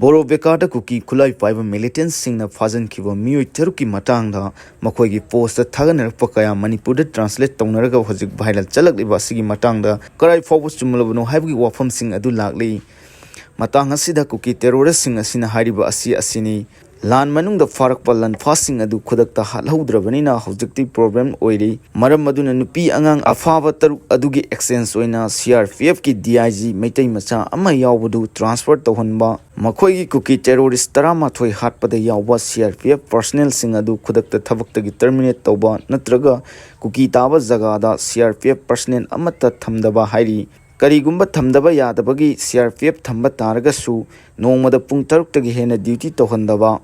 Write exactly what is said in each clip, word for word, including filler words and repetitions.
ꯕꯣꯔꯣ ꯕꯦꯀꯥꯗ ꯀꯨꯀꯤ ꯈꯨꯠꯂꯥꯏ ꯄꯥꯏꯕ ꯃꯤꯂꯤꯇꯦꯟꯁꯁꯤꯡꯅ ꯐꯥꯖꯤꯟꯈꯤꯕ ꯃꯤꯑꯣꯏ ꯇꯔꯨꯛꯀꯤ ꯃꯇꯥꯡꯗ ꯃꯈꯣꯏꯒꯤ ꯄꯣꯁꯇ ꯊꯥꯒꯠꯅꯔꯛꯄ ꯀꯌꯥ ꯃꯅꯤꯄꯨꯔꯗ ꯇ꯭ꯔꯥꯟꯁꯂꯦꯠ ꯇꯧꯅꯔꯒ ꯍꯧꯖꯤꯛ ꯚꯥꯏꯔꯦꯜ ꯆꯠꯂꯛꯂꯤꯕ ꯑꯁꯤꯒꯤ ꯃꯇꯥꯡꯗ ꯀꯗꯥꯏ ꯐꯥꯎꯕ ꯆꯨꯝꯂꯕꯅꯣ ꯍꯥꯏꯕꯒꯤ ꯋꯥꯐꯝꯁꯤꯡ ꯑꯗꯨ ꯂꯥꯛꯂꯤ꯫ ꯃꯇꯥꯡ ꯑꯁꯤꯗ ꯀꯨꯀꯤ ꯇꯦꯔꯣꯔꯤꯁꯁꯤꯡ ꯑꯁꯤꯅ ꯍꯥꯏꯔꯤꯕ ꯑꯁꯤ ꯑꯁꯤꯅꯤ꯫ ꯂꯥꯟ ꯃꯅꯨꯡꯗ ꯐꯥꯔꯛꯄ ꯂꯥꯟꯐꯥꯁꯤꯡ ꯑꯗꯨ ꯈꯨꯗꯛꯇ ꯍꯥꯠꯍꯧꯗ꯭ꯔꯕꯅꯤꯅ ꯍꯧꯖꯤꯛꯇꯤ ꯄ꯭ꯔꯣꯕ꯭ꯂꯦꯝ ꯑꯣꯏꯔꯤ꯫ ꯃꯔꯝ ꯑꯗꯨꯅ ꯅꯨꯄꯤ ꯑꯉꯥꯡ ꯑꯐꯥꯕ ꯇꯔꯨꯛ ꯑꯗꯨꯒꯤ ꯑꯦꯛꯁꯆꯦꯟꯖ ꯑꯣꯏꯅ ꯁꯤ ꯑꯥꯔ ꯄꯤ ꯑꯦꯐꯀꯤ ꯗꯤ ꯑꯥꯏ ꯖꯤ ꯃꯩꯇꯩ ꯃꯆꯥ ꯑꯃ ꯌꯥꯎꯕꯗꯨ ꯇ꯭ꯔꯥꯟꯁꯐꯔ ꯇꯧꯍꯟꯕ, ꯃꯈꯣꯏꯒꯤ ꯀꯨꯀꯤ ꯇꯦꯔꯣꯔꯤꯁ ꯇꯔꯥꯃꯥꯊꯣꯏ ꯍꯥꯠꯄꯗ ꯌꯥꯎꯕ ꯁꯤ ꯑꯥꯔ ꯄꯤ ꯑꯦꯐ ꯄꯔꯁꯅꯦꯜꯁꯤꯡ ꯑꯗꯨ ꯈꯨꯗꯛꯇ ꯊꯕꯛꯇꯒꯤ ꯇꯔꯃꯤꯅꯦꯠ ꯇꯧꯕ ꯅꯠꯇ꯭ꯔꯒ ꯀꯨꯀꯤ ꯇꯥꯕ ꯖꯒꯥꯗ ꯁꯤ ꯑꯥꯔ ꯄꯤ ꯑꯦꯐ ꯄꯔꯁꯅꯦꯜ ꯑꯃꯠꯇ ꯊꯝꯗꯕ ꯍꯥꯏꯔꯤ꯫ ꯀꯔꯤꯒꯨꯝꯕ ꯊꯝꯗꯕ ꯌꯥꯗꯕꯒꯤ ꯁꯤ ꯑꯥꯔ ꯄꯤ ꯑꯦꯐ ꯊꯝꯕ ꯇꯥꯔꯒꯁꯨ ꯅꯣꯡꯃꯗ ꯄꯨꯡ ꯇꯔꯨꯛꯇꯒꯤ ꯍꯦꯟꯅ ꯗ꯭ꯌꯨꯇꯤ ꯇꯧꯍꯟꯗꯕ꯫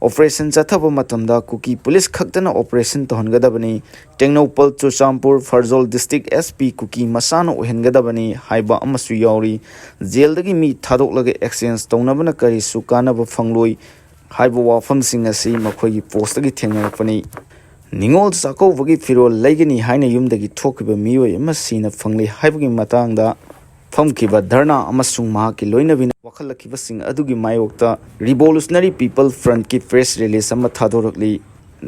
ꯑꯣꯄꯔꯦꯁꯟ ꯆꯠꯊꯕ ꯃꯇꯝꯗ ꯀꯨꯀꯤ ꯄꯨꯂꯤꯁ ꯈꯛꯇꯅ ꯑꯣꯄꯔꯦꯁꯟ ꯇꯧꯍꯟꯒꯗꯕꯅꯤ꯫ Tengnoupal, Churachandpur, Pherzawl district S P Kuki ꯃꯁꯥꯅ ꯑꯣꯏꯍꯟꯒꯗꯕꯅꯤ ꯍꯥꯏꯕ ꯑꯃꯁꯨ ꯌꯥꯎꯔꯤ꯫ ꯖꯦꯜꯗꯒꯤ ꯃꯤ ꯊꯥꯗꯣꯛꯂꯒ ꯑꯦꯛꯁꯆꯦꯟꯖ ꯇꯧꯅꯕꯅ ꯀꯔꯤꯁꯨ ꯀꯥꯟꯅꯕ ꯐꯪꯂꯣꯏ ꯍꯥꯏꯕ ꯋꯥꯐꯝꯁꯤꯡ ꯑꯁꯤ ꯃꯈꯣꯏꯒꯤ ꯄꯣꯁꯇꯒꯤ ꯊꯦꯡꯅꯔꯛꯄꯅꯤ꯫ ꯅꯤꯉꯣꯜ ꯆꯥꯛꯀꯧꯕꯒꯤ ꯐꯤꯔꯣꯜ ꯂꯩꯒꯅꯤ ꯍꯥꯏꯅ ꯌꯨꯝꯗꯒꯤ ꯊꯣꯛꯈꯤꯕ ꯃꯤꯑꯣꯏ ꯑꯃ ꯁꯤꯅ ꯐꯪꯂꯤ ꯍꯥꯏꯕꯒꯤ ꯃꯇꯥꯡꯗ ꯐꯝꯈꯤꯕ ꯙꯔꯅꯥ ꯑꯃꯁꯨꯡ ꯃꯍꯥꯛꯀꯤ ꯂꯣꯏꯅꯕꯤꯅ ꯋꯥꯈꯜꯂꯛꯈꯤꯕꯁꯤꯡ ꯑꯗꯨꯒꯤ ꯃꯥꯌꯣꯛꯇ Revolutionary People Front ꯀꯤ ꯄ꯭ꯔꯦꯁ ꯔꯤꯂꯤꯖ ꯑꯃ ꯊꯥꯗꯣꯔꯛꯂꯤ꯫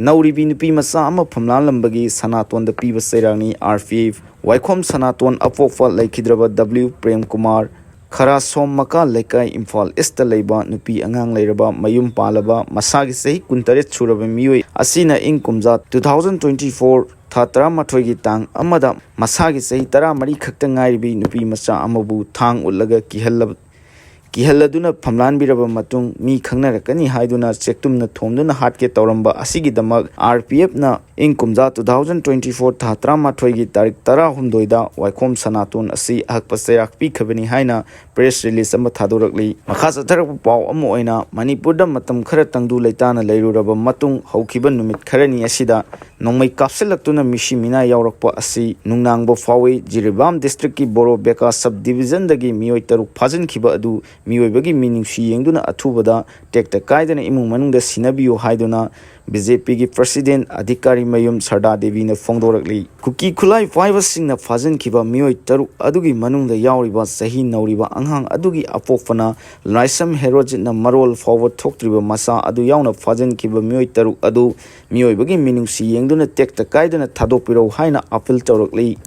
ꯅꯧꯔꯤꯕꯤ ꯅꯨꯄꯤ ꯃꯆꯥ ꯑꯃ ꯐꯝꯂꯥꯜꯂꯝꯕꯒꯤ ꯁꯅꯥꯇꯣꯟꯗ ꯄꯤꯕ ꯆꯩꯔꯥꯛꯅꯤ꯫ ꯑꯥꯔ ꯄꯤ ꯑꯦꯐ ꯋꯥꯏꯈꯣꯝ ꯁꯅꯥꯇꯣꯟ ꯑꯄꯣꯛꯄ ꯂꯩꯈꯤꯗ꯭ꯔꯕ ꯗꯕ꯭ꯂꯤꯎ ꯄ꯭ꯔꯦꯝ ꯀꯨꯃꯥꯔ, ꯈꯔꯥꯁꯣꯝ ꯃꯀꯥ ꯂꯩꯀꯥꯏ, ꯏꯝꯐꯥꯜ ꯏꯁꯇ ꯂꯩꯕ ꯅꯨꯄꯤ ꯑꯉꯥꯡ ꯂꯩꯔꯕ, ꯃꯌꯨꯝ ꯄꯥꯜꯂꯕ, ꯃꯁꯥꯒꯤ ꯆꯍꯤ ꯀꯨꯟꯇꯔꯦꯠ ꯁꯨꯔꯕ ꯃꯤꯑꯣꯏ ꯑꯁꯤꯅ ꯏꯪ ꯀꯨꯝꯖꯥ two thousand twenty four ꯊꯥ ꯇꯔꯥꯃꯥꯊꯣꯏꯒꯤ ꯇꯥꯡ ꯑꯃꯗ ꯃꯁꯥꯒꯤ ꯆꯍꯤ ꯇꯔꯥꯃꯔꯤ ꯈꯛꯇ ꯉꯥꯏꯔꯤꯕꯤ ꯅꯨꯄꯤ ꯃꯆꯥ ꯑꯃꯕꯨ ꯊꯥꯡ ꯎꯠꯂꯒ ꯀꯤꯍꯜꯂꯕ ꯀꯤꯍꯜꯂꯗꯨꯅ ꯐꯝꯂꯥꯟꯕꯤꯔꯕ ꯃꯇꯨꯡ ꯃꯤ ꯈꯪꯅꯔꯛꯀꯅꯤ ꯍꯥꯏꯗꯨꯅ ꯆꯦꯛꯇꯨꯝꯅ ꯊꯣꯝꯗꯨꯅ ꯍꯥꯠꯀꯦ ꯇꯧꯔꯝꯕ ꯑꯁꯤꯒꯤꯗꯃꯛ ꯑꯥꯔ ꯄꯤ ꯑꯦꯐꯅ ꯏꯪ ꯀꯨꯝꯖꯥ two thousand twenty four ꯊꯥ ꯇꯔꯥꯃꯥꯊꯣꯏꯒꯤ ꯇꯥꯔꯤꯛ ꯇꯔꯥꯍꯨꯝꯗꯣꯏꯗ ꯋꯥꯏꯈꯣꯝ ꯁꯅꯥꯇꯣꯟ ꯑꯁꯤ ꯑꯍꯛꯄ ꯆꯩꯔꯥꯛ ꯄꯤꯈꯤꯕꯅꯤ ꯍꯥꯏꯅ ꯄ꯭ꯔꯦꯁ ꯔꯤꯂꯤꯖ ꯑꯃ ꯊꯥꯗꯣꯔꯛꯂꯤ꯫ ꯃꯈꯥ ꯆꯠꯊꯔꯛꯄ ꯄꯥꯎ ꯑꯃ ꯑꯣꯏꯅ ꯃꯅꯤꯄꯨꯔꯗ ꯃꯇꯝ ꯈꯔ ꯇꯪꯗꯨ ꯂꯩꯇꯥꯅ ꯂꯩꯔꯨꯔꯕ ꯃꯇꯨꯡ ꯍꯧꯈꯤꯕ ꯅꯨꯃꯤꯠ ꯈꯔꯅꯤ ꯑꯁꯤꯗ ꯅꯣꯡꯃꯩ ꯀꯥꯞꯁꯤꯜꯂꯛꯇꯨꯅ ꯃꯤꯁꯤ ꯃꯤꯅꯥ ꯌꯥꯎꯔꯛꯄ ꯑꯁꯤ ꯅꯨꯡꯅꯥꯡꯕ ꯐꯥꯎꯏ꯫ ꯖꯤꯔꯤꯕꯥꯝ ꯗꯤꯁꯇ꯭ꯔꯤꯛꯀꯤ ꯕꯣꯔꯣ ꯕꯦꯀꯥ ꯁꯕ ꯗꯤꯕꯤꯖꯟꯗꯒꯤ ꯃꯤꯑꯣꯏ ꯇꯔꯨꯛ ꯐꯥꯖꯤꯟꯈꯤꯕ ꯑꯗꯨ ꯃꯤꯑꯣꯏꯕꯒꯤ ꯃꯤꯅꯨꯡꯁꯤ ꯌꯦꯡꯗꯨꯅ ꯑꯊꯨꯕꯗ ꯇꯦꯛꯇ ꯀꯥꯏꯗꯅ ꯏꯃꯨꯡ ꯃꯅꯨꯡꯗ ꯁꯤꯟꯅꯕꯤꯌꯨ ꯍꯥꯏꯗꯨꯅ ꯕꯤ ꯖꯦ ꯄꯤꯒꯤ ꯄ꯭ꯔꯁꯤꯗꯦꯟ ꯑꯙꯤꯀꯥꯔꯤ ꯃꯌꯨꯝ ꯁꯔꯗꯥ ꯗꯦꯕꯤꯅ ꯐꯣꯡꯗꯣꯔꯛꯂꯤ꯫ ꯀꯨꯀꯤ ꯈꯨꯠꯂꯥꯏ ꯄꯥꯏꯕꯁꯤꯡꯅ ꯐꯥꯖꯤꯟꯈꯤꯕ ꯃꯤꯑꯣꯏ ꯇꯔꯨꯛ ꯑꯗꯨꯒꯤ ꯃꯅꯨꯡꯗ ꯌꯥꯎꯔꯤꯕ ꯆꯍꯤ ꯅꯧꯔꯤꯕ ꯑꯉꯥꯡ ꯑꯗꯨꯒꯤ ꯑꯄꯣꯛꯄꯅ ꯂꯥꯏꯁ꯭ꯔꯝ ꯍꯦꯔꯣꯖꯤꯠꯅ ꯃꯔꯣꯜ ꯐꯥꯎꯕ ꯊꯣꯛꯇ꯭ꯔꯤꯕ ꯃꯆꯥ ꯑꯗꯨ ꯌꯥꯎꯅ ꯐꯥꯖꯤꯟꯈꯤꯕ ꯃꯤꯑꯣꯏ ꯇꯔꯨꯛ ꯑꯗꯨ ꯃꯤꯑꯣꯏꯕꯒꯤ ꯃꯤꯅꯨꯡꯁꯤ ꯌꯦꯡꯗꯨꯅ ꯇꯦꯛꯇ ꯀꯥꯏꯗꯅ ꯊꯥꯗꯣꯛꯄꯤꯔꯛꯎ ꯍꯥꯏꯅ ꯑꯥꯄꯤꯜ ꯇꯧꯔꯛꯂꯤ꯫